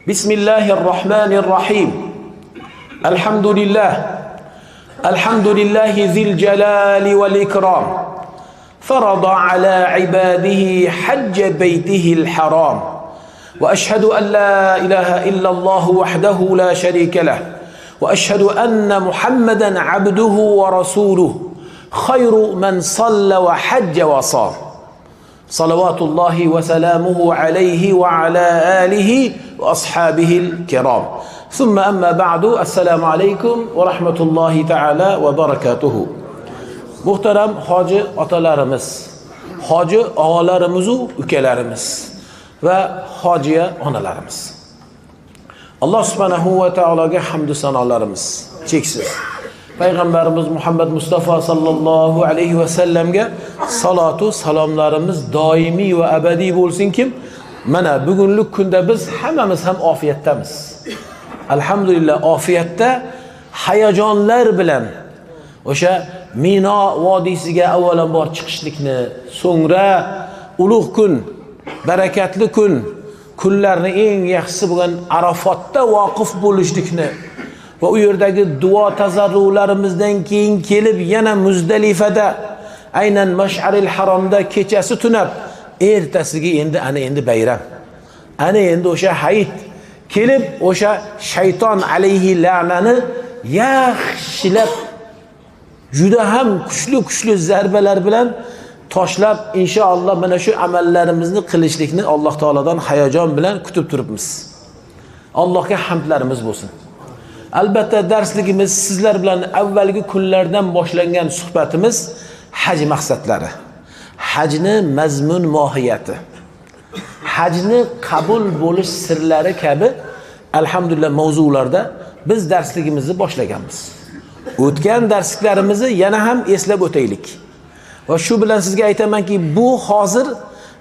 Bismillahir Rahmanir Rahim. Alhamdulillah. Alhamdulillahi zil jalali val ikram. Farada ala ibadihi hajj baytihi al-haram. Wa ashhadu an la ilaha illa Allah wahdahu la sharika lah. Wa ashhadu anna Muhammadan abduhu wa rasuluhu. Khayru man salla wa hajja wa sam. Salawatullahi wa salamuhu alayhi wa ala alihi wa ashabihi al-kiram. Thumma amma ba'du. Assalomu alaykum va rahmatullohi ta'ala va barakatuhu. Muhtaram hoji otalarimiz, hoji og'alarimiz va ukalarimiz va hojiya onalarimiz. Alloh subhanahu va taologa hamd va sanolarimiz cheksiz. Payg'ambarimiz Muhammad Mustafa sallallohu alayhi va sallamga salatu salomlarimiz doimiy va abadiy bo'lsinkim, mana bugungi kunda biz hammamiz ham ofiyatdamiz. Alhamdulillah, ofiyatda hayajonlar bilan o'sha Mino vodiysiga avvalambor chiqishlikni, so'ngra ulug' kun, barakatli kun, kunlarning eng yaxshisi bo'lgan Arafotda voqif bo'lishlikni va u yerdagi duo tazarrularimizdan keyin kelib yana Muzdalifada, aynan Mash'aril Haromda kechasi tunab, ertasiga endi ana endi bayram. Ana endi o'sha hayit kelib o'sha shayton alayhi la'nani yaxshilab juda ham kuchli-kuchli zarbalar bilan toshlab inshaalloh mana shu amallarimizni qilishlikni Alloh taolodan hayajon bilan kutib turibmiz. Allohga hamdlarimiz bo'lsin. Albatta darsligimiz sizlar bilan avvalgi kunlardan boshlangan suhbatimiz haj maqsadlari, hajni mazmun mohiyati, hajni qabul bo'lish sirlari kabi alhamdulillah mavzularda biz darsligimizni boshlaganmiz. O'tgan darsliklarimizni yana ham eslab o'taylik. Va shu bilan sizga aytamanki, bu hozir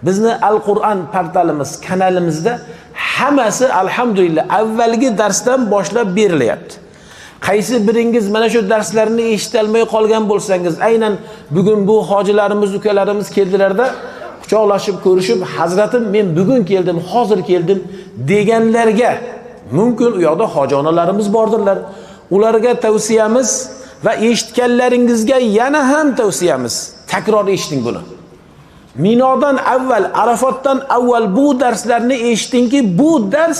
bizni Al-Qur'on portalimiz, kanalimizda hammasi alhamdulillah avvalgi darsdan boshlab berilyapti. Qaysi biringiz mana shu darslarni eshitalmay qolgan bo'lsangiz, aynan bugun bu hojilarimiz, ukalarimiz keldilarda quchoqlashib ko'rishib, hazratim men bugun keldim, hozir keldim deganlarga mumkin u yoqda hoji onalarimiz bordirlar. Ularga tavsiyamiz va eshitganlaringizga yana ham tavsiyamiz, takror eshiting buni. Minodan avval, Arafotdan avval bu darslarni eshitingki, bu dars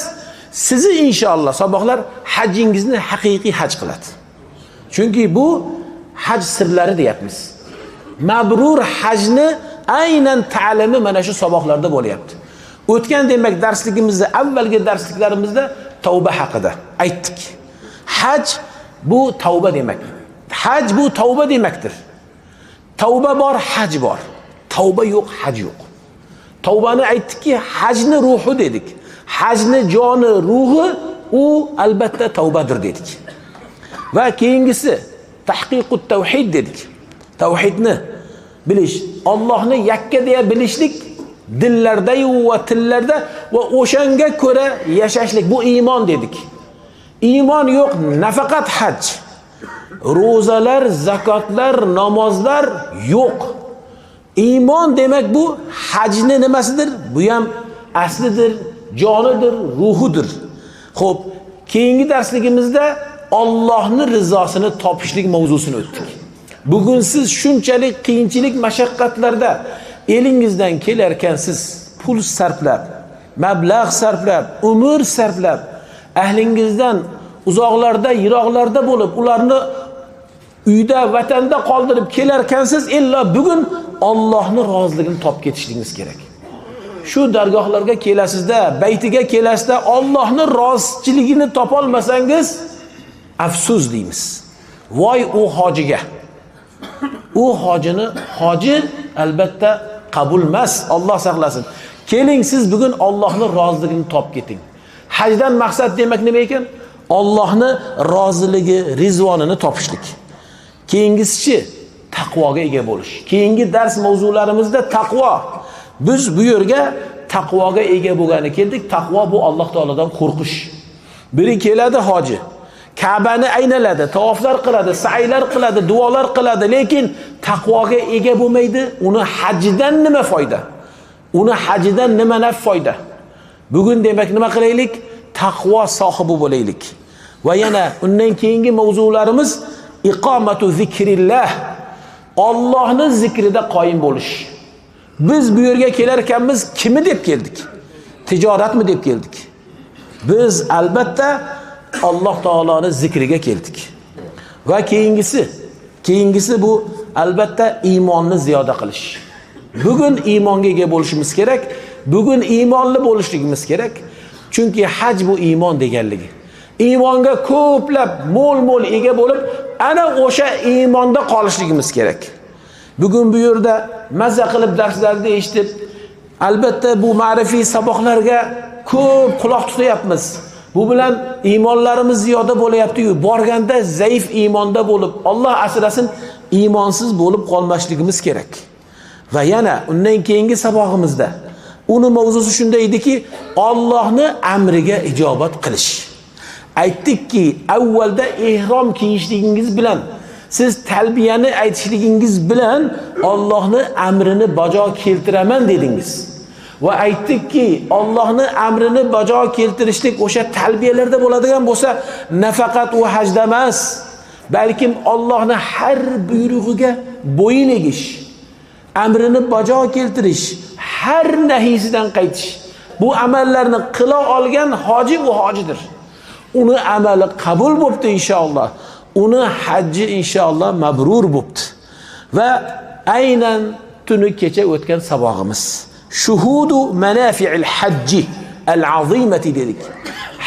sizni inshaalloh saboqlar hajingizni haqiqiy haj qiladi. Chunki bu haj sirlari deyapmiz. Mabrur hajni aynan ta'limi mana shu saboqlarda bo'lyapti. O'tgan demak darsligimizda, avvalgi darsliklarimizda tavba haqida aytdik. Haj bu tavba demak. Haj bu tavba demakdir. Tavba bor, haj bor. Tavba yo'q, haj yo'q. Tavbani aytdikki, hajni ruhi dedik. Hajni joni, ruhi u albatta tavbadir dedik. Va keyingisi tahqiqut tavhid dedik. Tavhidni bilish, Allohni yakka deya bilishlik dillarda va tillarda va o'shanga ko'ra yashashlik, bu iymon dedik. Iymon yo'q, nafaqat haj, ro'zalar, zakotlar, namozlar yo'q. Iymon demak bu hajni nimasidir? Bu ham aslidir, jonidir, ruhidir. Xo'p, keyingi darsligimizda Allohning rizosini topishlik mavzusini o'tdik. Bugun siz shunchalik qiyinchilik, mashaqqatlarda elingizdan kelarkan siz pul sarflab, mablag' sarflab, umr sarflab, ahlingizdan uzoqlarda, yiroqlarda bo'lib, ularni uyda, vatanda qoldirib kelarkansiz, illo bugun Allohning roziligini topib ketishligingiz kerak. Shu dargohlarga kelasizda, baytiga kelasizda Allohning rozichiligini topa olmasangiz, afsus deymiz. Voy u hojiga. U hojini hoji albatta qabul emas, Alloh saqlasin. Keling siz bugun Allohning roziligini topib keting. Hajdan maqsad demak nima ekan? Allohning roziligi, rizvonini topishlik. Keyingisichi taqvoga ega bo'lish. Keyingi dars mavzularimizda taqvo. Biz bu yerga taqvoga ega bo'lgani keldik. Taqvo bu Alloh taolodan qo'rqish. Biri keladi hoji, Ka'bani aynaladi, tavoflar qiladi, sa'ylar qiladi, duolar qiladi, lekin taqvoga ega bo'lmaydi. Uni hajidan nima foyda? Uni hajidan nima naf foyda? Bugun demak nima qilaylik? taqvo sohibi bo'laylik. Va yana undan keyingi mavzularimiz iqomatu zikrillah, Allohning zikrida qoyim bo'lish. Biz bu yerga kelar ekanmiz, kimni deb keldik? Tijoratmi deb keldik? Biz albatta Alloh taoloning zikriga keldik. Va keyingisi bu albatta iymonni ziyoda qilish. Bugun iymonga ega bo'lishimiz kerak. Bugun iymonli bo'lishligimiz kerak. Chunki haj bu iymon deganligi. Iymonga ko'plab mo'l-mo'l ega bo'lib, ana o'sha iymonda qolishligimiz kerak. Bugun bu yerda mazza qilib darslarni eshitib, albatta bu ma'rifiy saboqlarga ko'p quloq tutyapmiz. Bu bilan iymonlarimiz ziyoda bo'layapti-yu, borganda zaif iymonda bo'lib, Alloh asrasin, iymonsiz bo'lib qolmasligimiz kerak. Va yana undan keyingi sabog'imizda uni mavzusi shunday ediki, Allohning amriga ijobat qilish. Aytdikki, avvalda ihrom kiyishligingiz bilan, siz talbiyani aytishligingiz bilan Allohning amrini bajo keltiraman dedingiz. Va aytdikki, Allohning amrini bajo keltirishlik o'sha talbiyalarda bo'ladigan bo'lsa, nafaqat u hajda emas, balkim Allohning har buyrug'iga bo'yin egish, amrini bajo keltirish, har nahiysidan qaytish. Bu amallarni qila olgan hoji u hojidir. Uni amali qabul bo'pti inshaalloh. Uni hajji inshaalloh mabrur bo'pti. Va aynan tuni kecha o'tgan sabog'imiz shuhudu manafi'il hajji al-azimati dedik.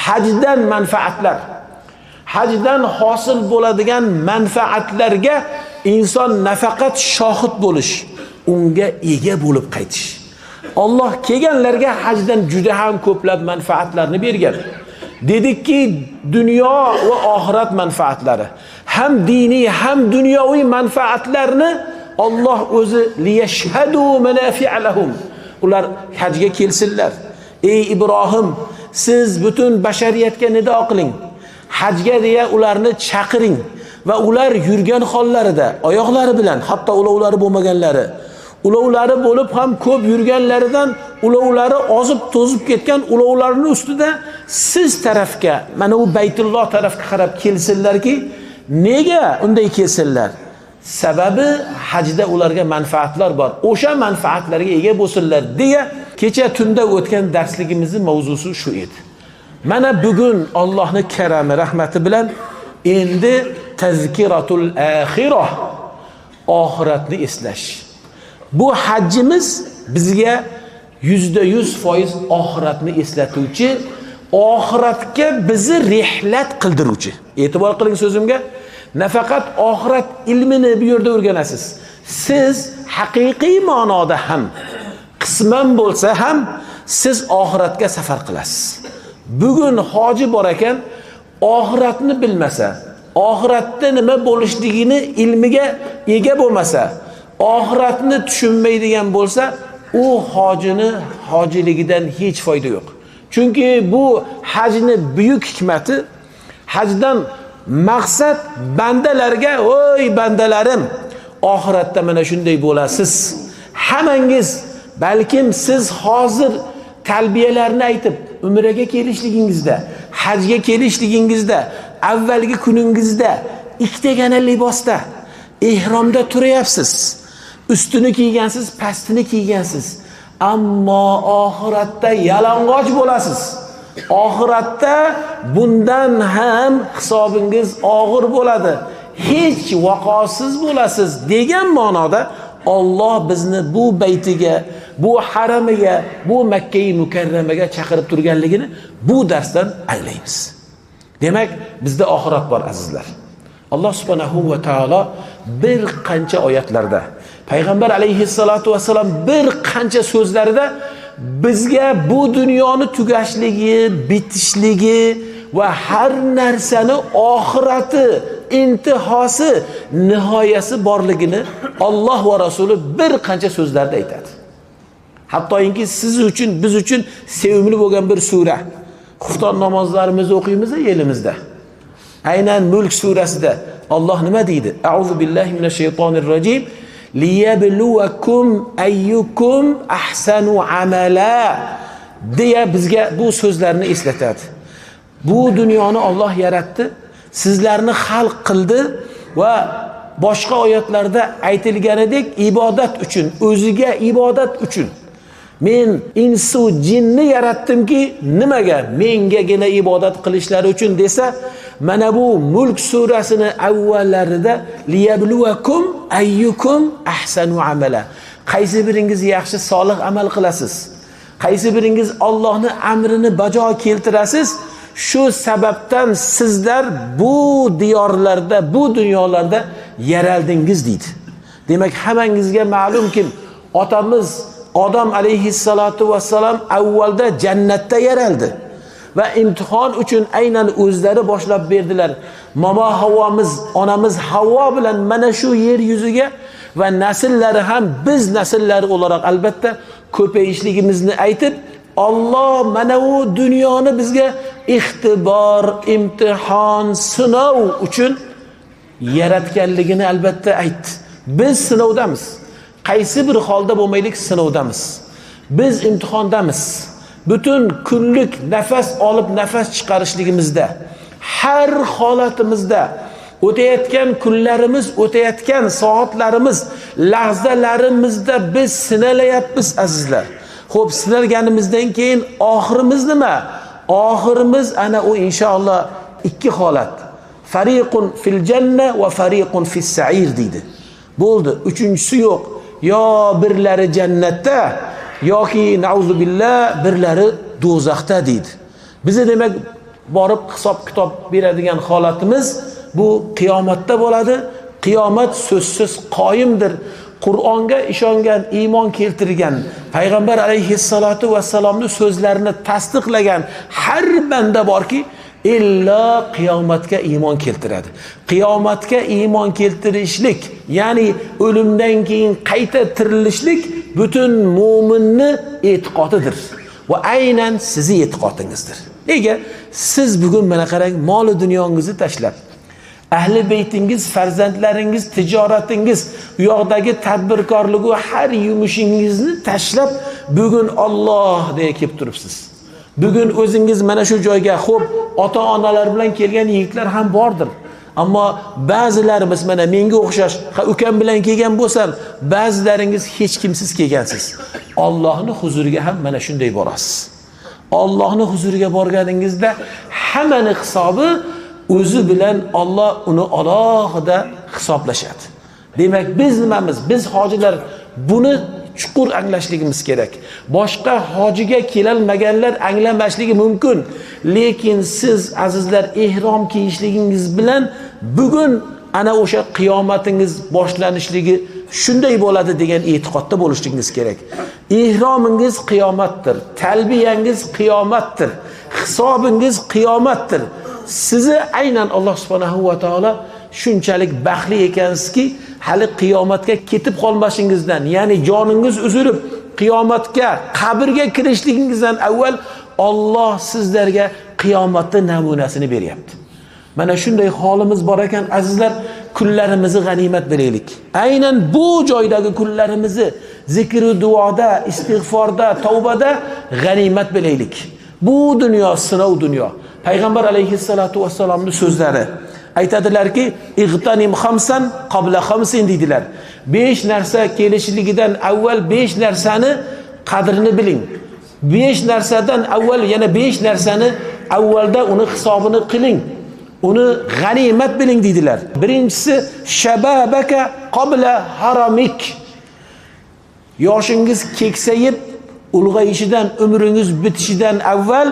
Hajdan manfaatlar, hajdan hosil bo'ladigan manfaatlarga inson nafaqat shohid bo'lish, unga ega bo'lib qaytish. Alloh kelganlarga hajdan juda ham ko'plab manfaatlarni bergan. Dedikki, dunyo va oxirat manfaatlari, ham diniy ham dunyoviy manfaatlarni Alloh o'zi liyashhadu manafi'a lahum. Ular hajga kelsinlar. Ey Ibrohim, siz butun bashariyatga nido qiling. Hajga deya ularni chaqiring va ular yurgan hollarida oyoqlari bilan, hatto ulovlari bo'lmaganlari, ulovlari bo'lib ham ko'p yurganlaridan ulovlari ozib to'zib ketgan ulovlarning ustida siz tarafga, mana u Baytulloh tarafga qarab kelsinlarki, nega unday kelsinlar? Sababi hajda ularga manfaatlar bor. O'sha manfaatlarga ega bo'lsinlar deya kecha tunda o'tgan darsligimizning mavzusi shu edi. Mana bugun Allohning karami, rahmati bilan endi tazkiratul axirah, oxiratni eslash. Bu hajjimiz bizga 100% oxiratni eslatuvchi, oxiratga bizni rihlat qildiruvchi. E'tibor qiling so'zimga. Nafaqat oxirat ilmini bu yerda o'rganasiz. Siz haqiqiy ma'noda ham, qisman bo'lsa ham siz oxiratga safar qilasiz. Bugun hoji bor ekan, oxiratni bilmasa, oxiratda nima bo'lishligini ilmiga ega bo'lmasa, oxiratni tushunmaydigan bo'lsa, u hojini hojiligidan hech foyda yo'q. Chunki bu hajni buyuk hikmati, hajdan maqsad bandalarga, "Oy bandalarim, oxiratda mana shunday bo'lasiz. Hammangiz, balkim siz hozir talbiyalarni aytib, umraga kelishligingizda, hajga kelishligingizda, avvalgi kuningizda ikkitagina libosda, ihromda turayapsiz. Ustini kiygansiz, pastini kiygansiz. Ammo oxiratda yalang'och bo'lasiz. Oxiratda bundan ham hisobingiz og'ir bo'ladi. Hech vaqosiz bo'lasiz" degan ma'noda Alloh bizni bu baytiga, bu haramiga, bu Makka-i Mukarramaga chaqirib turganligini bu darsdan anglaymiz. Demak, bizda oxirat bor azizlar. Alloh subhanahu va taolo bir qancha oyatlarda, Payg'ambar alayhissalatu vassalam bir qancha so'zlarida bizga bu dunyoni tugashligi, bitishligi va har narsani oxirati, intihosi, nihoyasi borligini Alloh va Rasuli bir qancha so'zlarda aytadi. Hattoki siz uchun, biz uchun sevimli bo'lgan bir sura. Xufton namozlarimizni o'qiymiz elimizda. Aynan Mulk surasida Alloh nima deydi? A'udhu billahi minash shaytonir rojim. Liyabluwakum ayyukum ahsanu amala deya bizga bu so'zlarni eslatadi. Bu dunyoni Alloh yaratdi, sizlarni xalq qildi va boshqa oyatlarda aytilganidek ibodat uchun, o'ziga ibodat uchun. Men insu jinni yaratdimki, nimaga? Mengagina ibodat qilishlari uchun desa, mana bu Mulk surasini avvallarida liyabluvakum ayyukum ahsanu amala. Qaysi biringiz yaxshi solih amal qilasiz? Qaysi biringiz Allohning amrini bajo keltirasiz? Shu sababdan sizlar bu diyorlarda, bu dunyolarda yaraldingiz deydi. Demak, hammangizga ma'lumki, otamiz Odam alayhissalatu vassalam avvalda jannatda yaraldi va imtihon uchun aynan o'zlari boshlab berdilar. Momo Havvomiz, onamiz Havvo bilan mana shu yer yuziga va nasllari ham biz nasllari o'laroq albatta ko'payishligimizni aytib, Alloh mana u dunyoni bizga ixtibor, imtihon, sinov uchun yaratganligini albatta aytdi. Biz sinovdamiz. Qaysi bir holda bo'lmaylik, sinovdamiz. Biz imtihondamiz. Butun kunlik nafas olib nafas chiqarishligimizda, har holatimizda, o'tayotgan kunlarimiz, o'tayotgan soatlarimiz, lahzalarimizda biz sinalayapmiz azizlar. Xo'p, sinalganimizdan keyin oxirimiz nima? Oxirimiz ana u inshaalloh ikki holat. Fariqun fil janna va fariqun fis sa'ir deydi. Bo'ldi, uchinchisi yo'q. Yo birlari jannatda yoki nauzubillah birlari do'zaxda deydi. Bizi demak borib hisob kitob beradigan holatimiz bu qiyomatda bo'ladi. Qiyomat so'zsiz qoyimdir. Qur'onga ishongan, iymon keltirgan, payg'ambar alayhissalatu vassalomning so'zlarini tasdiqlagan har banda borki, illo qiyomatga iymon keltiradi. Qiyomatga iymon keltirishlik, ya'ni o'limdan keyin qayta tirilishlik butun mo'minni e'tiqodidir va aynan sizni e'tiqodingizdir. Nega? Siz bugun mana qarang, mol dunyongizni tashlab, ahli beytingiz, farzandlaringiz, tijoratingiz, u yoqdagi tadbirkorligi va har yumushingizni tashlab bugun Alloh deya kelib turibsiz. Bugun o'zingiz mana shu joyga, xo'p, ota-onalar bilan kelgan yigitlar ham bordir. Ammo ba'zilarimiz mana menga o'xshash, ha ukam bilan kelgan bo'lsam, ba'zilaringiz hech kimsiz kelgansiz. Allohning huzuriga ham mana shunday borasiz. Allohning huzuriga borganingizda hammani hisobi o'zi bilan Alloh uni alohida hisoblashadi. Demak, biz nimamiz? Biz hojilar buni chuqur anglashligimiz kerak. Boshqa hojiga kelolmaganlar anglamasligi mumkin. Lekin siz azizlar ihrom kiyishligingiz bilan bugun ana o'sha qiyomatingiz boshlanishligi shunday bo'ladi degan e'tiqodda bo'lishligingiz kerak. Ihromingiz qiyomatdir, talbiyangiz qiyomatdir, hisobingiz qiyomatdir. Sizni aynan Alloh subhanahu va taolo shunchalik baxtli ekansizki, hali qiyomatga ketib qolmashingizdan, ya'ni joningiz uzilib qiyomatga, qabrga kirishligingizdan avval Alloh sizlarga qiyomatning namunasini beryapti. Mana shunday holimiz bor ekan azizlar, kunlarimizni g'animat bilaylik. Aynan bu joydagi kunlarimizni zikr va duoda, istig'forda, tavbada g'animat bilaylik. Bu dunyo sinov dunyo. Payg'ambar alayhissalatu vassalomning so'zlari aytadilarki, ig'tanim xamsan qabla xamsin deydilar. 5 narsa kelishligidan avval 5 narsani qadrini biling. 5 narsadan avval yana 5 narsani avvalda uni hisobini qiling. Uni g'animat biling deydilar. Birinchisi shababaka qabla haramik. Yoshingiz keksayib ulg'ayishidan, umringiz bitishidan avval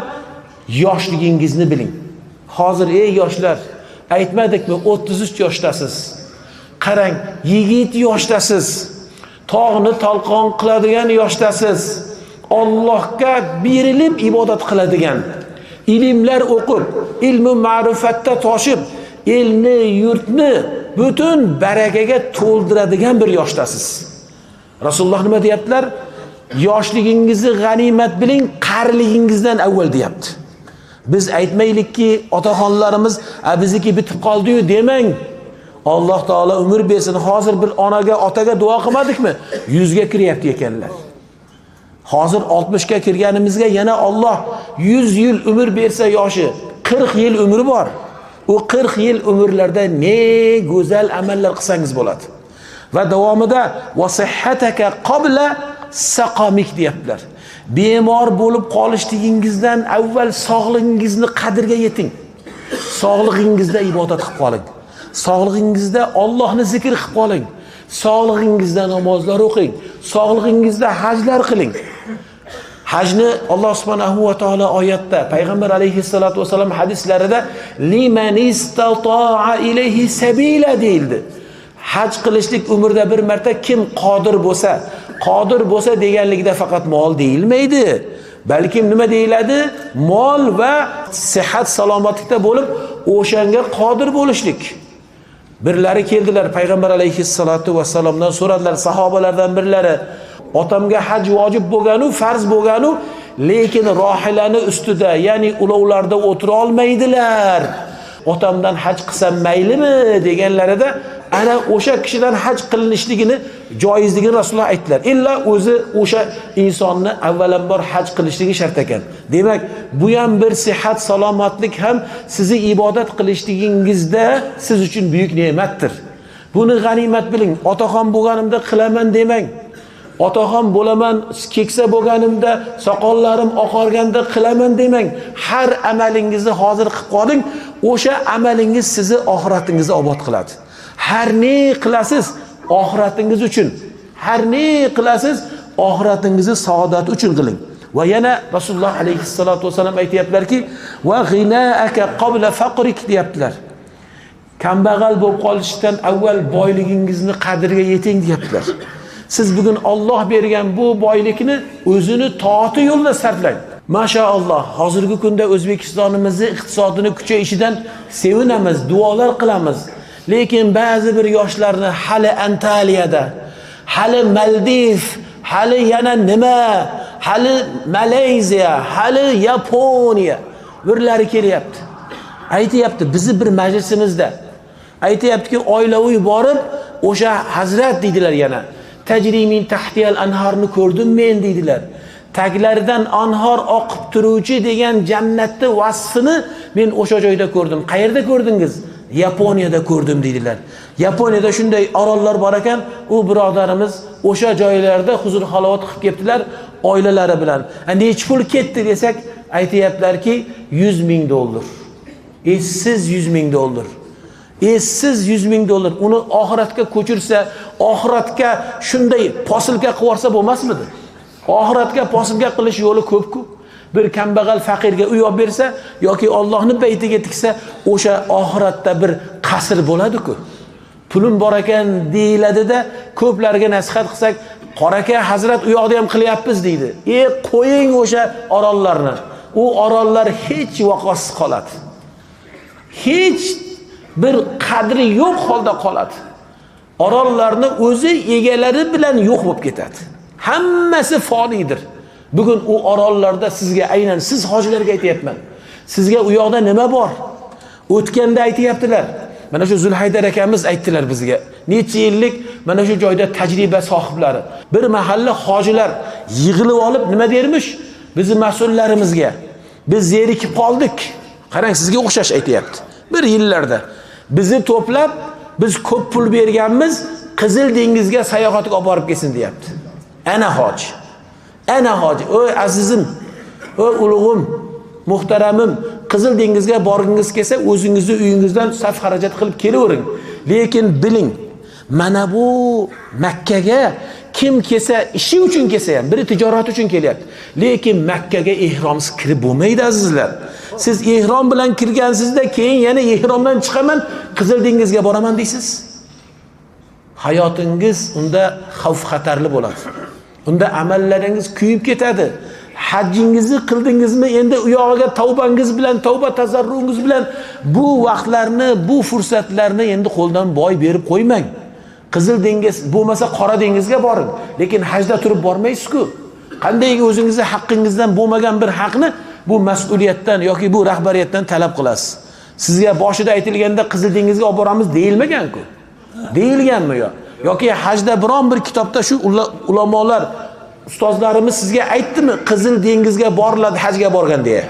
yoshligingizni biling. Hozir ey yoshlar, aytmadikmi 33 yoshdasiz. Qarang, yigit yoshdasiz. Tog'ni talqon qiladigan yoshdasiz. Allohga berilib ibodat qiladigan, ilmlar o'qib, ilmi ma'rifatda toshib, elni, yurtni butun barakaga to'ldiradigan bir yoshdasiz. Rasululloh nima deyaptilar? Yoshligingizni g'animat biling, qariligingizdan avval deyapti. Biz aytmaylikki, otaxonlarimiz, "A bizniki bitib qoldi-yu" demang. Alloh taolo umr bersin. Hozir bir onaga, otaga duo qilmadikmi? 100 ga kiryapti ekanlar. Hozir 60 ga kirganimizga yana Alloh 100 yil umr bersa yoshi 40 yil umri bor. U 40 yil umrlarda ne go'zal amallar qilsangiz bo'ladi. Va davomida va sihhataka qabla saqamik deyaptilar. Bemor bo'lib qolishligingizdan avval sog'lig'ingizni qadriga yeting. Sog'lig'ingizda ibodat qilib qoling. Sog'lig'ingizda Allohni zikr qilib qoling. Sog'lig'ingizda namozlar o'qing. Sog'lig'ingizda hajlar qiling. Hajni Alloh subhanahu va taolo oyatda, payg'ambar alayhissalatu vasallam hadislarida liman istata'a ilayhi sabila deyildi. Haj qilishlik umrda bir marta kim qodir bo'lsa, qodir bo'lsa deganligida faqat mol deyilmaydi. Balkim nima deyiladi? Mol va sihat salomatlikda bo'lib, o'shanga qodir bo'lishlik. Birlari keldilar payg'ambar alayhissalatu vasallamdan so'radilar, sahobalardan birlari, otamga haj vojib bo'lganu, farz bo'lganu, lekin rohilani ustida, ya'ni ulovlarda o'tira olmaydilar. Otamdan haj qilsam maylimi deganlarida ana o'sha kishidan haj qilinishligini joizligini Rasululloh aytdilar. Illa o'zi o'sha insonni avvalambor haj qilishligi shart ekan. Demak, bu ham bir sihat, salomatlik ham sizni ibodat qilishligingizda siz uchun buyuk ne'matdir. Buni g'animat biling. Otaxon bo'lganimda qilaman demang. Otaxon bo'laman, keksa bo'lganimda, soqollarim oqarganda qilaman demang. Har amalingizni hozir qilib qoling, o'sha amalingiz sizni oxiratingizni obod qiladi. Har ne qilasiz oxiratingiz uchun, har ne qilasiz oxiratingizni saodati uchun qiling. Va yana Rasululloh alayhissalatu vasallam aytayaptilarki, va g'inaaka qabla faqrik deyaptilar. Kambag'al bo'lib qolishdan avval boyligingizni qadriga yeting deyaptilar. Siz bugun Alloh bergan bu boylikni o'zini toati yo'lida sarflang. Mashaalloh, hozirgi kunda O'zbekistonimizni iqtisodini kuchayishidan sevinamiz, duolar qilamiz. Lekin ba'zi bir yoshlarni hali Antaliyada, hali Maldiv, hali yana nima, hali Malayziya, hali Yaponiya birlari kelyapti. Aytayapti, bizni bir majlisimizda aytayaptiki, oilaviy borib o'sha hazrat deydilar yana. Tajri min tahtiyal anharni ko'rdim men deydilar. Taglaridan anhor oqib turuvchi degan jannatni vasfini men o'sha joyda ko'rdim. Qayerda ko'rdingiz? Yaponiyada ko'rdim deydilar. Yaponiyada shunday orollar bor ekan, u birodarimiz o'sha joylarda huzur halovat qilib ketdilar oilalari bilan. Necha pul ketdi desak, aytayaptilarki 100 ming dollar. Essiz 100 ming dollar. Essiz 100 ming dollar. Uni oxiratga ko'chirsa, oxiratga shunday posilka qilib yuborsa bo'lmasmidi? Oxiratga posilka qilish yo'li ko'p-ku. Bir kambag'al faqirga uy olib bersa yoki Allohning baytiga tiksa, o'sha oxiratda bir qasr bo'ladi-ku. Pulim bor ekan deyiladida, ko'plarga nasihat qilsak, "Qora aka, hazrat u yoqda ham qilyapmiz" deydi. Qo'ying o'sha orollarni. U orollar hech vaqosiz qoladi. Hech bir qadri yo'q holda qoladi. Orollarni o'zi egalari bilan yo'q bo'lib ketadi. Hammasi foniydir. Bugun u orollarda sizga aynan siz hojilarga aytayapman. Sizga u yoqda nima bor? O'tganda aytayaptilar. Mana shu Zulhaydar akamiz aytdilar bizga. Necha yillik mana shu joyda tajriba sohiblari. Bir mahalla hojilar yig'ilib olib nima dermish? Bizi mas'ullarimizga. Biz zerikib qoldik. Qarang, sizga o'xshash aytayapti. Bir yillarda bizni to'plab, biz ko'p pul berganmiz, Qizil dengizga sayohatga olib borib kelsin deyapti. Ana hoji. Ana hoji, ey azizim, ey ulug'im, muhtaramim, Qizil dengizga borgingiz kelsa, o'zingizni uyingizdan sarf xarajat qilib kelavering. Lekin biling, mana bu Makkaga kim kelsa, ishi uchun kelsa ham, biri tijorat uchun kelyapti. Lekin Makkaga ehromsiz kirib bo'lmaydi azizlar. Siz ehrom bilan kirgansizda, keyin yana ehromdan chiqaman, Qizil dengizga boraman deysiz. Hayotingiz unda xavf xatarli bo'ladi. Unda amallaringiz kuyib ketadi. Hajingizni qildingizmi, endi u yog'iga tavbangiz bilan, tavba tazarruingiz bilan bu vaqtlarni, bu fursatlarni endi qo'ldan boy berib qo'ymang. Qizil dengiz bo'lmasa Qora dengizga boring, lekin hajda turib bormaysiz-ku. Qanday o'zingizni haqqingizdan bo'lmagan bir haqni bu mas'uliyatdan yoki bu rahbariyatdan talab qilasiz? Sizga boshida aytilganda Qizil dengizga olib boramiz deyilmagan-ku. Deyilganmi yo? Yoki hajda biron bir kitobda shu ulamolar, ustozlarimiz sizga aytdimi, Qizil dengizga boriladi hajga borgan deya?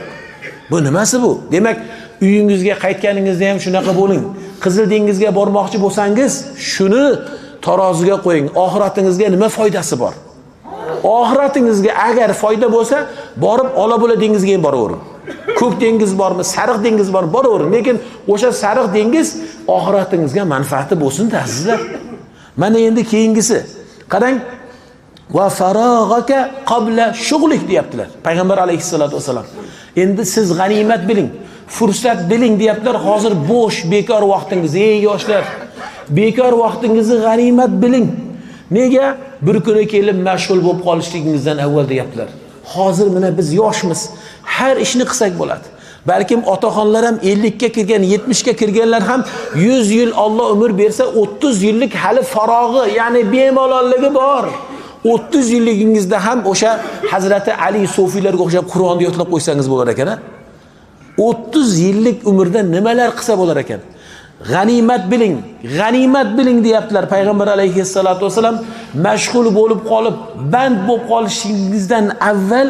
Bu nimasi bu? Demak, Uyingizga qaytganingizda ham shunaqa bo'ling. Qizil dengizga bormoqchi bo'lsangiz, shuni taroziga qo'ying. Oxiratingizga nima foydasi bor? Oxiratingizga agar foyda bo'lsa, borib ola-bula dengizga ham boravering. Ko'k dengiz bormi, sariq dengiz bormi, boravering. Lekin o'sha sariq dengiz oxiratingizga manfaati bo'lsin-da, azizlar. Mana endi keyingisi. Qarang, va farag'aka qabla shughlik deyaptilar. Payg'ambar alayhissalatu vasallam. Endi siz g'animat biling, fursat biling deyaptilar. Hozir bo'sh, bekor vaqtingiz, ey yoshlar, bekor vaqtingizni g'animat biling. Nega? Bir kuni kelib mashg'ul bo'lib qolishligingizdan avval deyaptilar. Hozir mana biz yoshmiz, har ishni qilsak bo'ladi. Balkim otaxonlar ham 50 ga kirgan, 70 ga kirganlar ham 100 yil Alloh umr bersa, 30 yillik hali farog'i, ya'ni bemalolligi bor. 30 yilligingizda ham o'sha Hazrati Ali sufiylarga o'xshab Qur'onni yodlab qo'ysangiz bo'lar ekan, a? 30 yillik umrda nimalar qilsa bo'lar ekan? G'animat biling, g'animat biling deyaptilar Payg'ambar alayhissalatu vasallam. Mashg'ul bo'lib qolib, band bo'lib qolishingizdan avval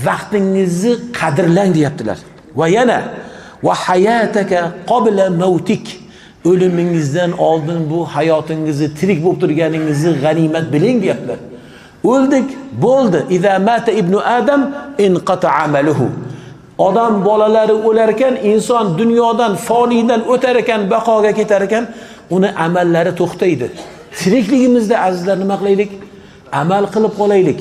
vaqtingizni qadrlang deyaptilar. Va yana va hayataka qabla mautik, o'limingizdan oldin bu hayotingizni, tirik bo'lib turganingizni g'animat biling deyaptilar. O'ldik, bo'ldi. Iza mata ibnu adam inqata amaluhu. Odam bolalari o'lar ekan, inson dunyodan, foniydan o'tar ekan, baqoga ketar ekan, uni amallari to'xtaydi. Tirikligimizda azizlar nima qilaylik? Amal qilib qolaylik.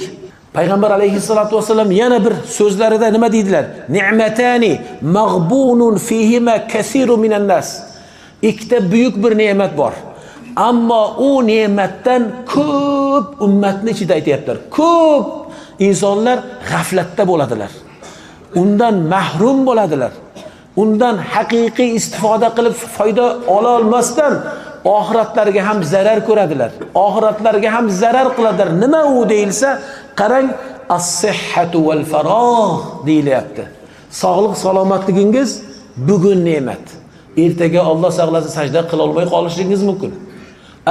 Payg'ambar alayhissalatu vasallam yana bir so'zlarida nima deydilar? Ni'matani mag'bunun fihima kasiru minan nas. Ikkita buyuk bir ne'mat bor. Ammo u ne'matdan ko'p ummatni ichida aytayaptilar. Ko'p insonlar g'aflatda bo'ladilar. Undan mahrum bo'ladilar. Undan haqiqiy istifoda qilib foyda ola olmasdan oxiratlariga ham zarar ko'radilar. Oxiratlariga ham zarar qiladilar. Nima u deyilsa, qarang, as-sihhatu wal farog' deyilyapti. Sog'lik, salomatligingiz bugun ne'mat. Ertaga Alloh saqlasa sajda qila olmay qolishingiz mumkin.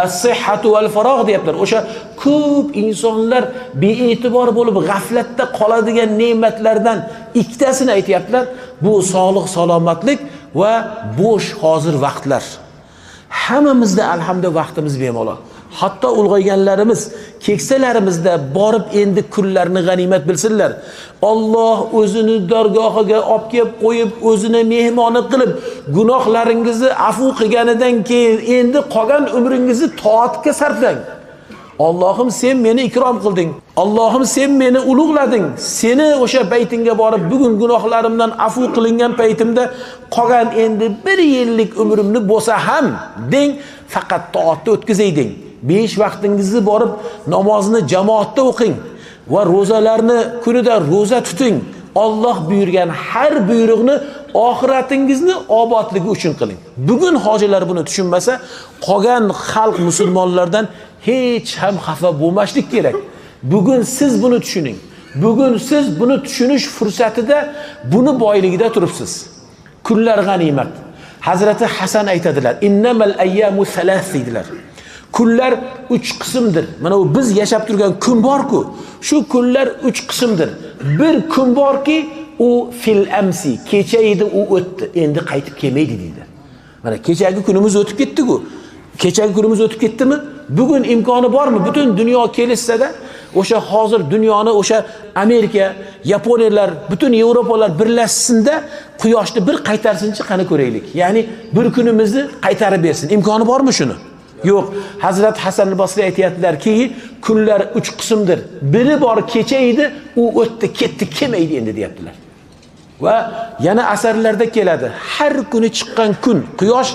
As-sihhatu wal farog' deyaptilar. O'sha ko'p insonlar be'tibor bo'lib g'aflatda qoladigan ne'matlardan ikkitasini aytayaptilar. Bu sog'lik, salomatlik va bo'sh hozir vaqtlar. Hammamizda alhamdulillah vaqtimiz bemalol. Hatto ulg'ayganlarimiz, keksalarimizda borib endi kunlarni g'animat bilsinlar. Alloh o'zini dargohiga olib kelib qo'yib, o'zini mehmoni qilib, gunohlaringizni afu qilganidan keyin endi qolgan umringizni toatga sarflang. Allohim sen meni ikrom qilding. Allohim sen meni ulug'lading. Seni o'sha baytingga borib bugun gunohlarimdan afu qilingan paytimda qolgan endi bir yillik umrimni bo'lsa ham deng, faqat toatda o'tkazay deng. 5 vaqtingizni borib namozni jamoatda o'qing va ro'zalarni kunida ro'za tuting. Alloh buyurgan har buyruqni oxiratingizni obodligi uchun qiling. Bugun hojilar buni tushunmasa, qolgan xalq musulmonlardan hech ham xafa bo'lmaslik kerak. Bugun siz buni tushuning. Bugun siz buni tushunish fursatida, buni boyligida turibsiz. Kunlar g'animat. Hazrati Hasan aytadilar, innamal ayyamu salas deydilar. Kunlar 3 qismdir. Mana bu biz yashab turgan kun bor-ku, shu kunlar 3 qismdir. Bir kun borki, u fil amsi, kecha edi, u o'tdi, endi qaytib kelmaydi deydi. Mana kechagi kunimiz o'tib ketdi-ku. Kechagi kunimiz o'tib ketdimi? Bugun imkoni bormi? Butun dunyo kelishsa-da, o'sha hozir dunyoni o'sha Amerika, Yaponiyalar, butun Yevropalar birlashsinda quyoshni bir qaytarsinchi, qani ko'raylik. Ya'ni bir kunimizni qaytarib bersin. Imkoni bormi shuni? Yo'q. Hazrat Hasan al-Basri aytayaptilarki, kunlar 3 qismdir. Biri bor kecha edi, u o'tdi, ketdi, kelmaydi endi deyaptilar. Va yana asarlarda keladi. Har kuni chiqqan kun quyosh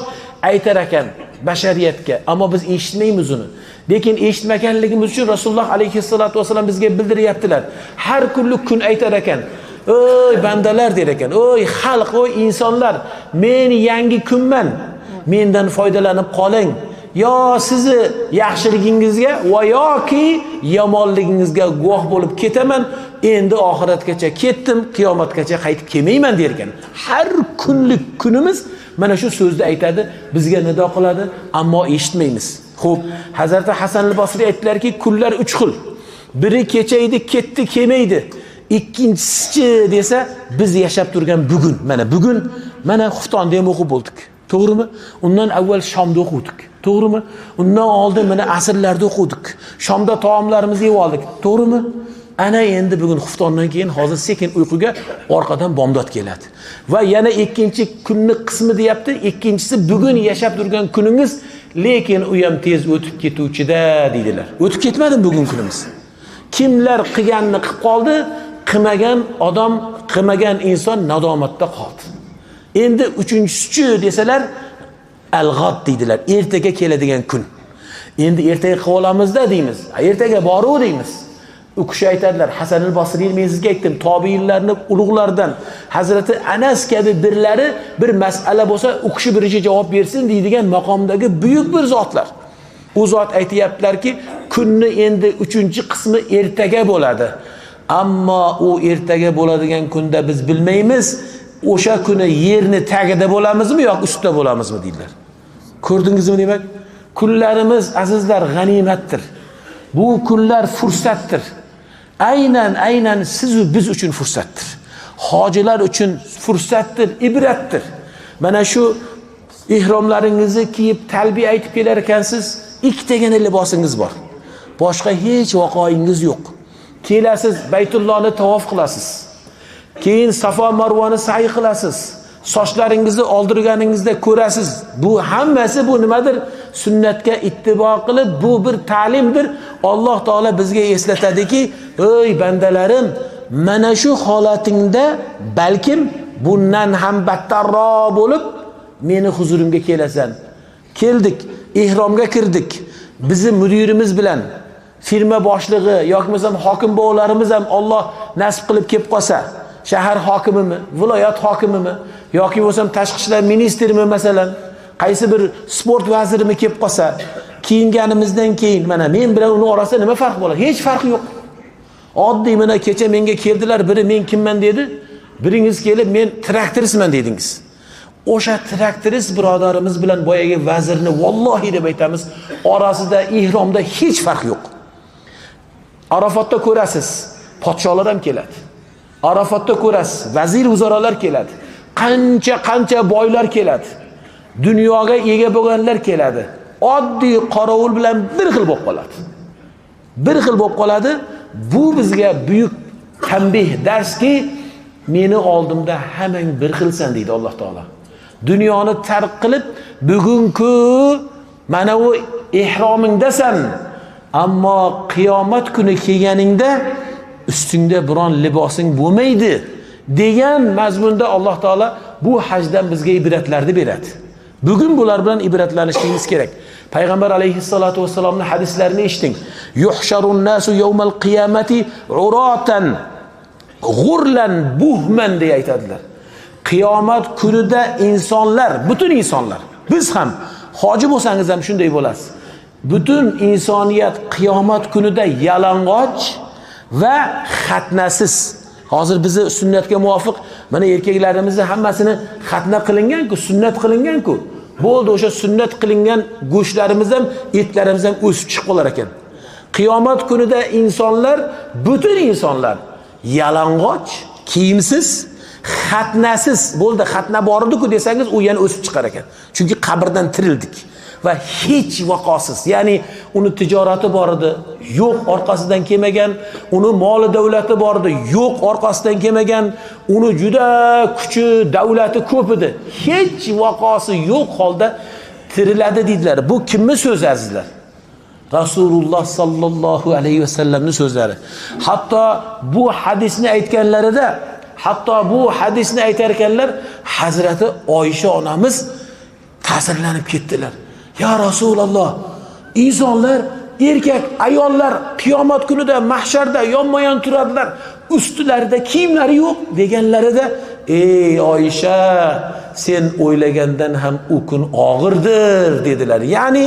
aytar ekan bashariyatga, ammo biz eshitmaymiz uni. Lekin eshitmaganligimiz uchun Rasululloh alayhissalatu vasallam bizga bildiryaptilar. Har kunlik kun aytar ekan: "Ey bandalar" der ekan. "Ey xalq, ey insonlar, men yangi kunman. Mendan foydalanib qoling. Yo sizni yaxshiligingizga va yoki yomonligingizga guvoh bo'lib ketaman. Endi oxiratgacha ketdim, qiyomatgacha qaytib kelmayman" der ekan. Har kunlik kunimiz mana shu so'zni aytadi, bizga nido qiladi, ammo eshitmaymiz. Xo'p, Hazrati Hasan al-Basri aytdilarki, kunlar 3 xil. Biri kecha edi, ketdi, kelmaydi. Ikkinchisi desa, biz yashab turgan bugun, mana bugun mana xuftonda ham o'qib bo'ldik. To'g'rimi? Undan avval Shomda o'quvdik. To'g'rimi? Undan oldin mana asrlarda o'quvdik. Shomda taomlarimizni yeb oldik. To'g'rimi? Ana endi bugun xuftondan keyin hozir sekin uyquga orqadan bomdod keladi. Va yana ikkinchi kunni qismi deyapti. Ikkinchisi bugun yashab turgan kuningiz, lekin u ham tez o'tib ketuvchida deydilar. O'tib ketmadimi bugun kunimiz? Kimlar qilganini qilib qoldi, qilmagan odam, qilmagan inson nadomatda qoldi. Endi uchinchisi desalar, al-g'ad deydilar. Ertaga keladigan kun. Endi ertaga qilib olamizda deymiz. Ertaga boru deymiz. U kishi aytadilar, Hasan al-Basriy, men sizga aytdim, tobiinlarning ulug'laridan Hazrati Anas kabi birlari bir masala bo'lsa, u kishi birinchi javob bersin deydigan maqomdagi buyuk bir zotlar. U zot aytayaptilarki, kunni endi uchinchi qismi ertaga bo'ladi. Ammo u ertaga bo'ladigan kunda biz bilmaymiz, o'sha kuni yerni tagida bo'lamizmi yoki ustida bo'lamizmi deydilar. Ko'rdingizmi demak? Kunlarimiz azizlar g'animatdir. Bu kunlar fursatdir. Aynan siz va biz uchun fursatdir. Hojilar uchun fursatdir, ibratdir. Mana shu ihromlaringizni kiyib talbiya aytib kelar ekansiz, ikkitagina libosingiz bor. Boshqa hech vaqoingiz yo'q. Kelasiz, Baytullohni tavof qilasiz. Keyin Safo Marvani sa'i qilasiz. Sochlaringizni oldirganingizda ko'rasiz. Bu hammasi bu nimadir? Sunnatga ittibo qilib, bu bir ta'limdir. Alloh taolo bizga eslatadiki, ey bandalarim, mana shu holatingda balkim bundan ham battarroq bo'lib meni huzurimga kelasan. Keldik, ihromga kirdik. Bizi mudirimiz bilan firma boshlig'i yoki bo'lmasam hokim bobolarimiz ham Alloh nasib qilib kelib qolsa, shahar hokimimi, viloyat hokimimi yoki bo'lsam tashqi ishlar ministrimi masalan, qaysi bir sport vazirimi kelib qolsa, kiyinganimizdan keyin mana men bilan uni orasida nima farq bo'ladi? Hech farq yo'q. Oddiy mana kecha menga keldilar, biri men kimman dedi, biringiz kelib men traktoristman dedingiz. O'sha traktorist birodarimiz bilan boyagi vazirni vallohi deb aytamiz, orasida ihromda hech farq yo'q. Arafatda ko'rasiz, podsholar ham keladi. Arafatda ko'rasiz, vazir vuzarolar keladi. Qancha boylar keladi. Dunyoga ega bo'lganlar keladi. Oddiy qorovul bilan bir xil bo'lib qoladi. Bir xil bo'lib qoladi. Bu bizga buyuk tanbih, darski, meni oldimda hammang bir xilsan deydi Alloh taolo. Dunyoni tark qilib, bugungi mana u ihromingdasan, ammo qiyomat kuni kelganingda ustingda biron libosing bo'lmaydi degan mazmunda Alloh taolo bu hajdan bizga ibratlarni beradi. Bugun bular bilan ibratlanishimiz kerak. Payg'ambar alayhissalatu vassalomning hadislarini eshiting. Yuhsharun nasu yawmal qiyamati uratan g'urlan buhman deya aytadilar. Qiyomat kunida insonlar, butun insonlar, biz ham hoji bo'lsangiz ham shunday bo'lasiz. Butun insoniyat qiyomat kunida yalang'och va xatnasiz. Hozir bizni sunnatga muvofiq mana erkaklarimizni hammasini xatna qilingan-ku, sunnat qilingan-ku. Bo'ldi, o'sha sunnat qilingan go'shtlarimiz ham, etlarimiz ham o'sib chiqib qolar ekan. Qiyomat kunida insonlar, butun insonlar yalang'och, kiyimsiz, xatnasiz. Bo'ldi, xatna bor edi-ku desangiz, u yana o'sib chiqar ekan. Chunki qabrdan tirildik va hech vaqosiz. Ya'ni uni tijorati bor edi, yo'q, orqasidan kelmagan, uni moli davlati bor edi, yo'q, orqasidan kelmagan, uni juda kuchi, davlati ko'p edi. Hech vaqosi yo'q holda tiriladi deydilar. Bu kimning so'zi azizlar? Rasululloh sallallohu alayhi vasallamning so'zlari. Hatto bu hadisni aytganlarida, hatto bu hadisni aytar ekanlar, Hazrati Oysha onamiz ta'sirlanib ketdilar. Ya Rasululloh, insonlar, erkak, ayollar qiyomat kunida mahsharda yonma-yon turadilar, ustilarida kiyimlari yo'q deganlarida, ey Oysha, sen o'ylagandan ham u kun og'irdir dedilar. Ya'ni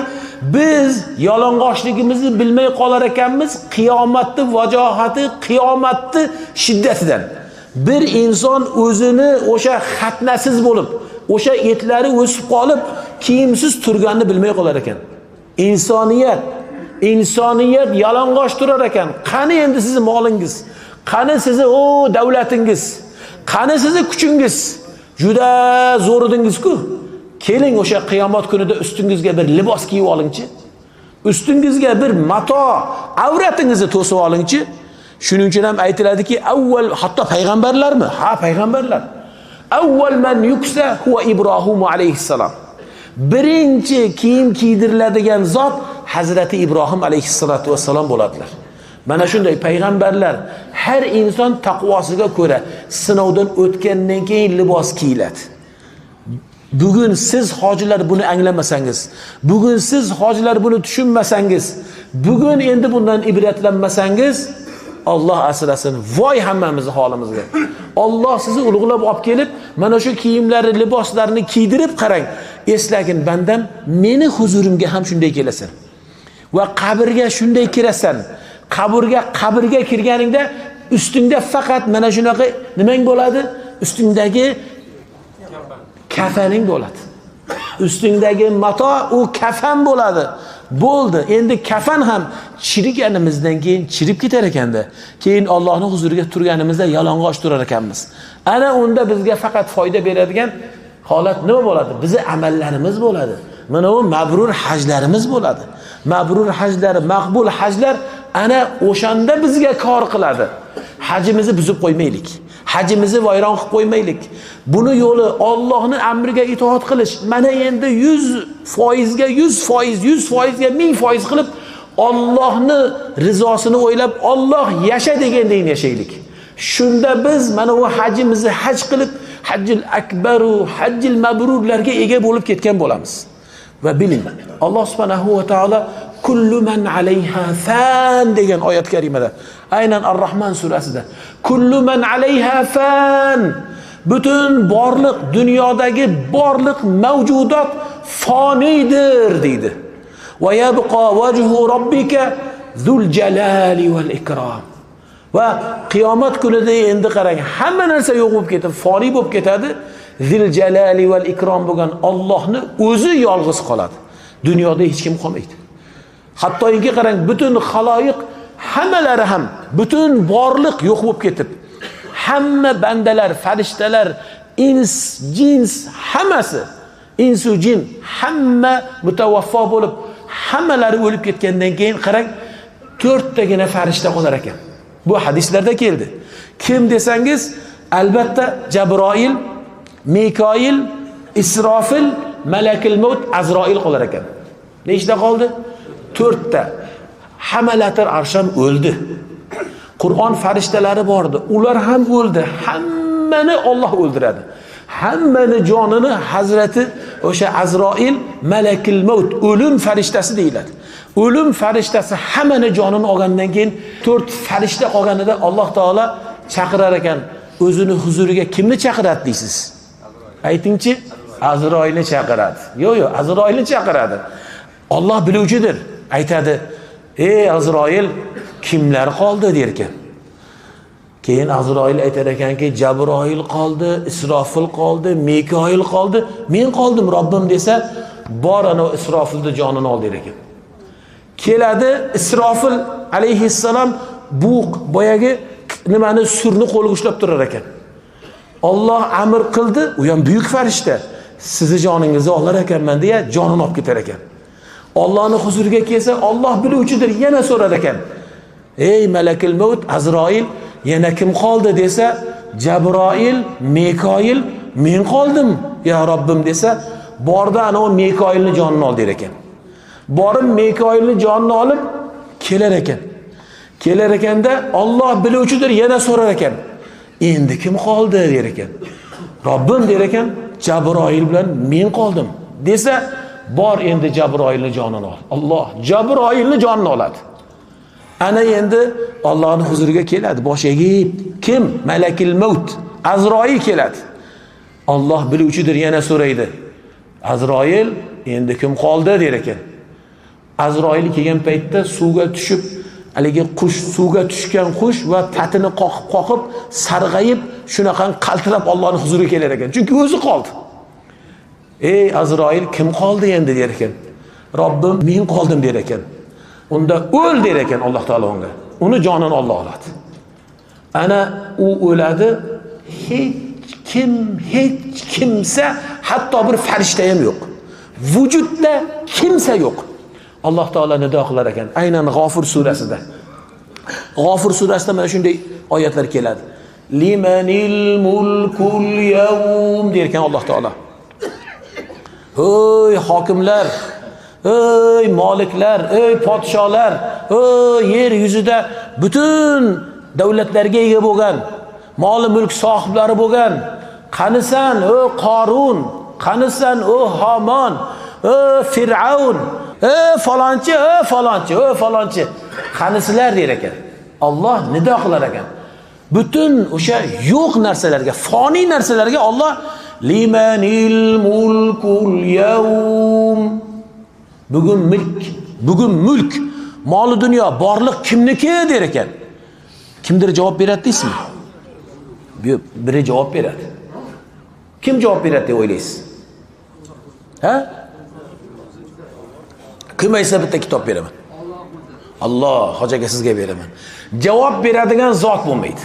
biz yalang'ochligimizni bilmay qolar ekanmiz qiyomatni vajohati, qiyomatni shiddatidan. Bir inson o'zini o'sha xatnasiz bo'lib, o'sha etlari o'sib qolib, kiyimsiz turganini bilmay qolar ekan. Insoniyat yalang'och turar ekan. Qani endi sizning molingiz? Qani sizni o davlatingiz? Qani sizni kuchingiz? Juda zo'r edingiz-ku. Keling o'sha qiyomat kunida ustingizga bir libos kiyib olingchi. Ustingizga bir mato, avratingizni to'sib olingchi. Shuning uchun ham aytiladiki, avval hatto payg'ambarlarmi? Ha, payg'ambarlar. Avval man yuksa huwa Ibrohim alayhissalom. Birinchi kiyim kiydiriladigan zot Hazrati Ibrohim alayhissalatu vassalom bo'ladilar. Mana shunday payg'ambarlar, har inson taqvosiga ko'ra sinovdan o'tgandan keyin libos kiyiladi. Bugun siz hojilar buni anglamasangiz, bugun siz hojilar buni tushunmasangiz, bugun endi bundan ibratlanmasangiz, Alloh asrasin, voy hammamizni holimizga. Alloh sizni ulug'lab olib kelib, mana shu kiyimlarni, liboslarni kiydirib qarang. Eslagin bandam, meni huzurimga ham shunday kelasan. Va qabrga shunday kirasan. Qabrga kirganingda ustingda faqat mana shunaqa nimang bo'ladi? Ustingdagi kafaning bo'ladi. Ustingdagi mato u kafan bo'ladi. Bo'ldi. Endi kafan ham chiriganimizdan keyin chirib ketar ekanda. Keyin Allohning huzuriga turganimizda yalang'och turar ekanmiz. Ana unda bizga faqat foyda beradigan holat nima bo'ladi? Bizi amallarimiz bo'ladi. Mana u mabrur hajlarimiz bo'ladi. Mabrur hajlar, maqbul hajlar ana o'shanda bizga kor qiladi. Hajimizni buzib qo'ymaylik. Hajimizni vayron qilib qo'ymaylik. Buni yo'li Allohning amriga itoat qilish. Mana endi 100%ga 100%, 100%ga 1000% qilib Allohning rizosini o'ylab, Alloh yasha deganday yashaylik. Shunda biz mana bu hajimizni haj qilib, hajjil akbaru, hajjil mabrurlarga ega bo'lib ketgan bo'lamiz. Va biling, Alloh subhanahu va taolo kullu man alayha fan degan oyat karimada, aynan Ar-Rahman surasida kullu man alayha fan, butun borliq, dunyodagi borliq mavjudot fonidir deydi. Va yabqa vajhu robbika zul jalali val ikrom. Va qiyomat kunida endi qarang, hamma narsa yo'q bo'lib ketib, foniy bo'lib ketadi. Zil jalali val ikrom bo'lgan Allohni o'zi yolg'iz qoladi. Dunyoda hech kim qolmaydi. Hattoki qarang, butun xaloyiq hammalari ham, butun borliq yo'q bo'lib ketib, hamma bandalar, farishtalar, ins, jins hammasi, insu jin hamma mutawaffo bo'lib, hammalari o'lib ketgandan keyin qarang, to'rttagina farishta qolar ekan. Bu hadislarda keldi. Kim desangiz, albatta Jabroil, Mikoil, Isrofil, Malakul Maut, Azroil qolar ekan. Nechta qoldi? To'rtta. Hamalatir arsham o'ldi. Qur'on farishtalari bordi, ular ham o'ldi. Hammani Alloh o'ldiradi. Hammani jonini Hazrati o'sha Azroil, Malakul Maut, o'lim farishtasi deyiladi. O'lim farishtasi hammani jonini olgandan keyin to'rt farishta qolganida Alloh taolo chaqirar ekan. O'zini huzuriga kimni chaqiradi deysiz? Aytingchi, Azroilni chaqiradi. Yo'q, yo'q, Azroilni chaqiradi. Alloh biluvchidir. Aytadi: "Ey Azroil, kimlar qoldi?" der ekan. Keyin Azroil aytar ekanki, Jabroil qoldi, Isrofil qoldi, Mikoil qoldi, men qoldim Robbim desa, bor ana Isrofilni jonini ol der ekan. Keladi Isrofil alayhissalom bu boyagi nimani surni qo'liga ushlab turar ekan. Alloh amr qildi, u ham buyuk farishta, sizni joningizni olar ekanman deya jonini olib ketar ekan. Allohning huzuriga kelsa, Alloh biluvchidir, yana so'rar ekan. Ey Malakul Maut, Azroil, yana kim qoldi desa, Jabroil, Mikoil, men qoldim ya Robbim desa, borda ana u Mikoilni jonini ol der ekan. Borib Mikoilni jonini olib kelar ekan. Kelar ekanda Alloh biluvchidir, yana so'rar ekan. Endi kim qoldi der ekan. Robbim der ekan, Jabroil bilan men qoldim desa, bor endi Jabroilni jonini ol. Alloh Jabroilni jonini oladi. Ana endi Allohning huzuriga keladi, bosh egib. Kim? Malakul Maut, Azroil keladi. Alloh biluvchidir, yana so'raydi. Azroil, endi kim qoldi der ekan. Azroil kelgan paytda suvga tushib, haligi qush, suvga tushgan qush va patini qoqib-qoqib, sarg'ayib, shunaqa qaltirab Allohning huzuriga kelar ekan. Chunki o'zi qoldi. Ey Azroil, kim qoldi endi der ekan. Robbim, men qoldim der ekan. Unda o'l der ekan Alloh taolo unga. Uni jonini Alloh oladi. Ana u o'ladi, hech kim, hech kimsa, hatto bir farishta ham yo'q. Vujudda kimsa yo'q. Alloh taolo nido qilar ekan. Aynan G'ofir surasida. G'ofir surasida mana shunday oyatlar keladi. Limanil mulkul yawm der ekan Alloh taolo. Ey hokimlar, ey moliklar, ey podsholar, ey yer yuzida butun davlatlarga ega bo'lgan, moli mulk sohiblari bo'lgan, qanisan ey Qorun, qanisan ey Hamon, ey Fir'avn, ey falonchi, ey falonchi, ey falonchi, qanisizlar der ekan. Alloh nido qilar ekan. Butun o'sha yo'q narsalarga, foniy narsalarga Alloh limanil mulkul yawm, bugun mulk, bugun mulk, moli dunyo, borliq kimniki der ekan. Kimdir javob beradi deysizmi? Biri javob beradi. Kim javob beradi deb o'ylaysiz? Ha? Kim aytsa bitta kitob beraman. Alloh hoji aka sizga beraman. Javob beradigan zot bo'lmaydi.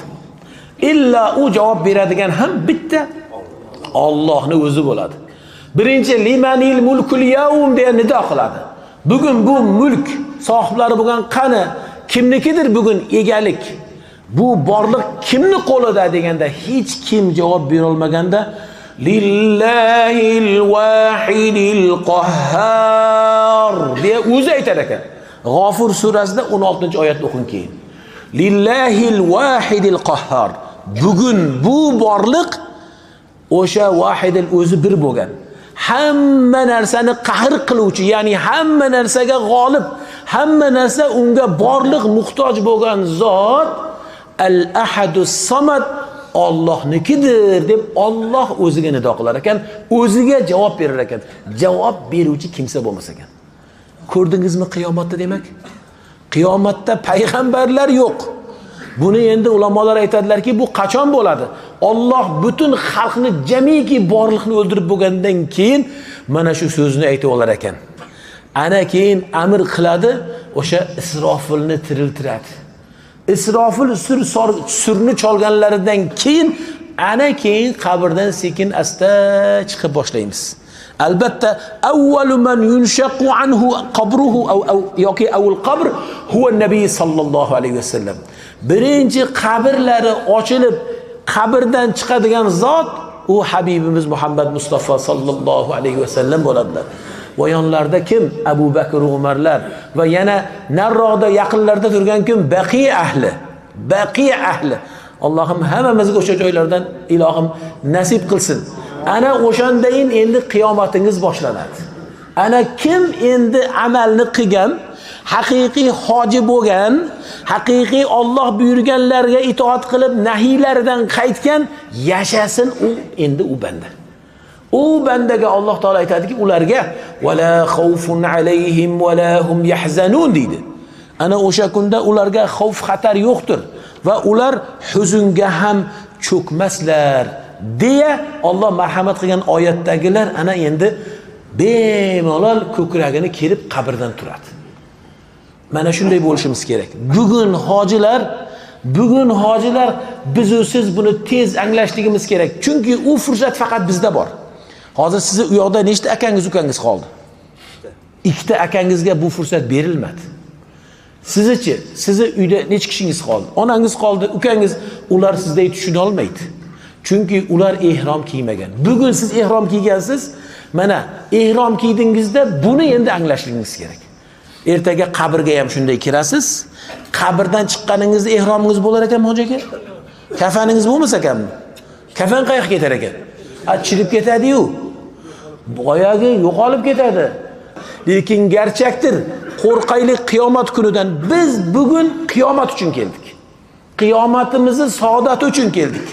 Illa u javob beradigan ham bitta Allohning o'zi bo'ladi. Birinchi limanil mulkul yawm deya nido qiladi. Bugun bu mulk sohiblari bo'lgan qani, kimnikidir bugun egalik? Bu borliq kimni qo'lida deganda hech kim javob bera olmaganda lillahil vahidil qahhar deya o'zi aytar ekan. G'ofur surasida 16-oyatni o'qing keyin. Lillahil vahidil qahhar. Bugun bu borliq o'sha vahidil o'zi bir bo'lgan, hamma narsani qahr qiluvchi, ya'ni hamma narsaga g'olib, hamma narsa unga borliq muhtoj bo'lgan zot al-ahadus samad Allohnikidir deb Alloh o'ziga nido qilar ekan, o'ziga javob berar ekan. Javob beruvchi kimsa bo'lmas ekan. Ko'rdingizmi qiyomatda demak? Qiyomatda payg'ambarlar yo'q. Buni endi ulamolar aytadilarki, bu qachon bo'ladi? Alloh butun xalqni, jamiki borliqni o'ldirib bo'lgandan keyin mana shu so'zni aytib olar ekan. Ana keyin amr qiladi, o'sha Isrofilni tiriltiradi. Isrofil surni cholganlaridan keyin ana keyin qabrdan sekin asta chiqib boshlaymiz. Albatta avvalu man yunshaqu anhu qabruhu aw yoki awul qabr huwa nabiy sallallohu alayhi vasallam. Birinchi qabrlari ochilib qabrdan chiqadigan zot u Habibimiz Muhammad Mustafa sallallohu alayhi vasallam bo'ladilar. Va yonlarida kim? Abu Bakr, Umarlar va yana narroqda yaqinlarda turgan kim? Baqiy ahli. Baqiy ahli. Allohim hammamizga o'sha joylardan ilohim nasib qilsin. Ana o'shandayin endi qiyomatingiz boshlanadi. Ana kim endi amalni qilgan, haqiqiy hoji bo'lgan, haqiqiy Alloh buyurganlarga itoat qilib, nahiylaridan qaytgan, yashasin u endi u banda. U bandaga Alloh taolo aytadiki, ularga vala xavfun alayhim vala hum yahzanun deydi. Ana o'sha kunda ularga xavf xatar yo'qdir va ular huzunga ham cho'kmaslar deya Alloh marhamat qilgan oyatdagilar ana endi bemalol ko'kragini kerib qabrdan turadi. Mana shunday bo'lishimiz kerak. Bugun hojilar biz u siz buni tez anglashligimiz kerak. Chunki u fursat faqat bizda bor. Hozir sizni u yoqda nechta akangiz ukangiz qoldi? Ikkita akangizga bu fursat berilmadi. Sizichi, sizni uyda necha kishingiz qoldi? Onangiz qoldi, ukangiz, ular sizday tushuna olmaydi. Chunki ular ehrom kiymagan. Bugun siz ehrom kiygansiz, mana ehrom kiydingizda buni endi anglashligingiz kerak. Ertaga qabrga ham shunday kirasiz. Qabrdan chiqqaningizda ehromingiz bo'lar ekanmi hoji aka? Kafaningiz bo'lmasa ekanmi? Kafan qayoqqa ketar ekan? A chirib ketadi-yu. Boyagi yo'qolib ketadi. Lekin gerçektir. Qo'rqaylik qiyomat kunidan. Biz bugun qiyomat uchun keldik. Qiyomatimizni saodati uchun keldik.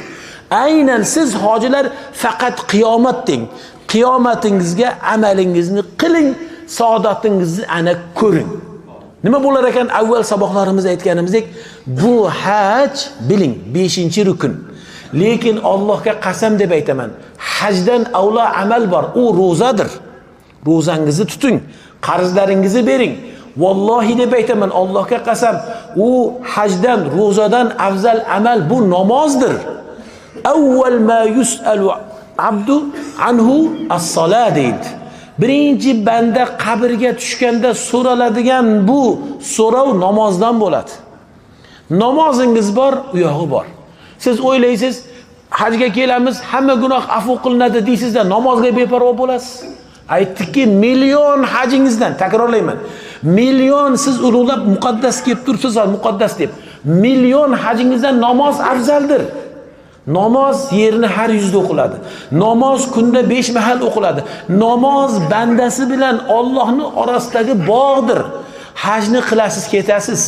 Aynan siz hojilar faqat qiyomat deng. Qiyomatingizga amalingizni qiling, saodatingizni ana ko'ring. Nima bo'lar ekan? Avval saboqlarimizda aytganimizdek, bu haj biling 5-rukn. Lekin Allohga qasam deb aytaman, hajdan avlo amal bor, u ro'zadir. Ro'zangizni tuting, qarzlaringizni bering, Vallohi deb aytaman, Allohga qasam, u hajdan, ro'zadan afzal amal bu namozdir. Avval ma yus'alu abdu anhu as-salat deydi. Birinchi banda qabrga tushganda so'raladigan bu so'rov namozdan bo'ladi. Namozingiz bor, u yog'i bor. Siz o'ylaysiz, hajga kelamiz, hamma gunoh afv qilinadi deysizda, namozga beparvo bo'lasiz. Aytdikki, million hajingizdan, takrorlayman, million siz ulug'lab muqaddas kelib tursiz, muqaddas deb, million hajingizdan namoz afzaldir. Namoz yerni har yuzda o'qiladi. Namoz kunda 5 mahal o'qiladi. Namoz bandasi bilan Allohning orasidagi bog'dir. Hajni qilasiz, ketasiz.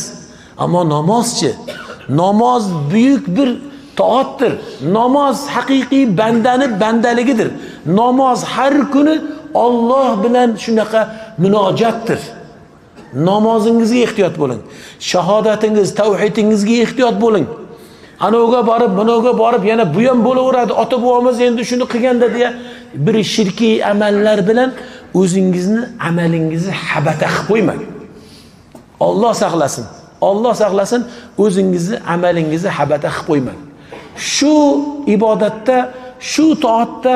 Ammo namozchi, namoz buyuk bir toatdir. Namoz haqiqiy bandani bandaligidir. Namoz har kuni Alloh bilan shunaqa munojatdir. Namozingizga ehtiyot bo'ling. Shahodatingiz, tavhidingizga ehtiyot bo'ling. Anoga borib, bunoga borib, yana bu ham bo'laveradi. Ota-bobomiz endi shuni qilganda deya bir shirkiy amallar bilan o'zingizni amalingizni habata qilib qo'ymang. Alloh saqlasin. Alloh saqlasin, o'zingizni amalingizni habata qilib qo'ymang. Shu ibodatda, shu toatda,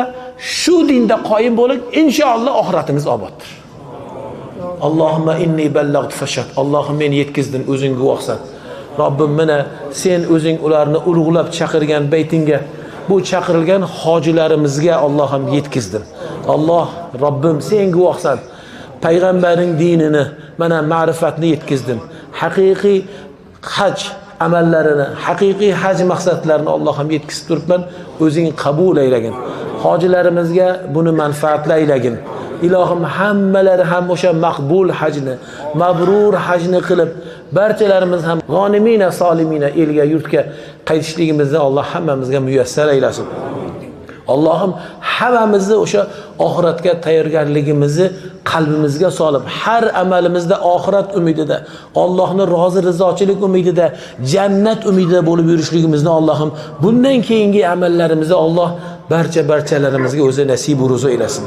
shu dinda qoyim bo'ling, inshaalloh oxiratingiz oboddir. Allohumma inni ballag'tu fashhad. Allohim, men yetkazdim, o'zing guvohsan. Robbim, mana sen o'zing ularni ulug'lab chaqirgan baytingga, bu chaqirilgan hojilarimizga Allohim yetkazdim. Alloh Robbim, sen guvohsan. Payg'ambarning dinini, mana ma'rifatni yetkazdim. Haqiqiy haj amallarini, haqiqiy haj maqsadlarini Allohim yetkazib turibman, o'zing qabul aylagin. Hojilarimizga buni manfaatli aylagin. Ilohim, hammalari ham o'sha maqbul hajni, mabrur hajni qilib, barchalarimiz ham g'onimina solimina elga, yurtga qaytishligimizni Alloh hammamizga muyassar aylasin. Allohim hammamizni o'sha oxiratga tayyorgarligimizni qalbimizga solib, har amalimizda oxirat umidida, Allohning rozi rizochilik umidida, jannat umidida bo'lib yurishligimizni Allohim bundan keyingi amallarimizni Alloh barchalarimizga o'zi nasib va ro'zi aylasin.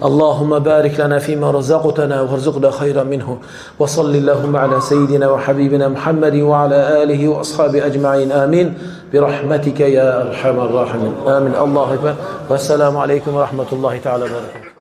اللهم بارك لنا فيما رزقتنا وارزقنا خيرا منه وصل اللهم على سيدنا وحبيبنا محمد وعلى آله وأصحابه أجمعين آمين برحمتك يا أرحم الراحمين آمين. الله أكبر. والسلام عليكم ورحمة الله تعالى وبركاته.